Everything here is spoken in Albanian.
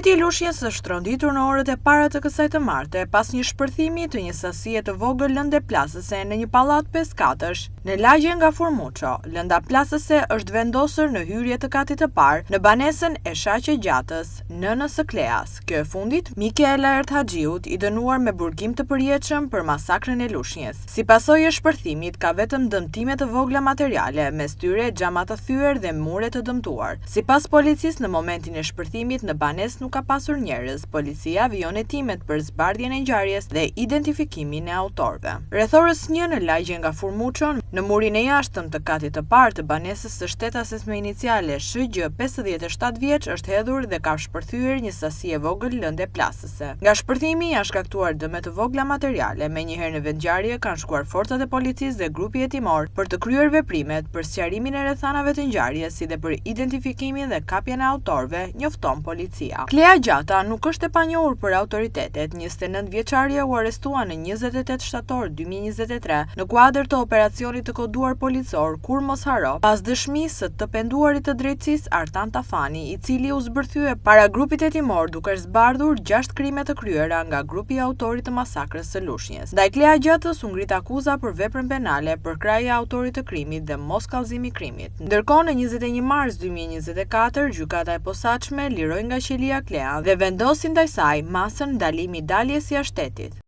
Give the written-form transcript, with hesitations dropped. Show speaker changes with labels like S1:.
S1: Qyteti i Lushnjës është tronditur në orët e para të kësaj të marte, pas një shpërthimi të një sasie të vogël lënde plasëse në një pallat pesëkatësh, në lagjen Gafur Muço. Lënda plasëse është vendosur në hyrje të katit të parë, në banesën e Shaqe Gjatës, nënës së Kleas. Kjo e fundit, mike e Laert Haxhiut, i dënuar me burgim të përjetshëm për masakrën e Lushnjës. Si pasojë e shpërthimit, ka vetëm dëmtime të vogla materiale, mes tyre xhama të thyer dhe mure të dëmtuar. Sipas policisë, në momentin e shpërthimit në banesë nuk ka pasur njerëz. Policia vijon hetimet për zbardhjen e ngjarjes dhe identifikimin e autorëve. Rreth orës një në lagjen Gafur Muço, në murin e jashtëm të katit të parë të banesës së shtetases me iniciale SHG 57 vjeç është hedhur dhe ka shpërthyer një sasi e vogël lënde plasëse. Nga shpërthimi janë shkaktuar dëme të vogla materiale, menjëherë në vendngjarje kanë shkuar forcat e policisë dhe grupi hetimor për të kryer veprimet për sqarimin e rrethanave të ngjarjes si dhe për identifikimin dhe kapjen e autorëve, njofton policia. Klea Gjata nuk është e panjohur për autoritetet, 29 vjeçarja u arrestua në 28 shtator 2023 në kuadër të operacionit të koduar policor Kurrë mos harro, pas dëshmisë së të penduarit të drejtësisë Artan Tafani, i cili u zbërthye para grupit hetimor duke zbardhur 6 krime të kryera nga grupi i autorit të masakrës së Lushnjës. Ndaj Klea Gjatës u ngrit akuza për veprën penale përkrahje e autorit të krimit dhe moskallëzim i krimit. Ndërkohë në 21 mars 2024, Gjykata e Posaçme liroi nga qelia Klean dhe vendosi ndaj saj masën ndalimi i daljes jashtë shtetit.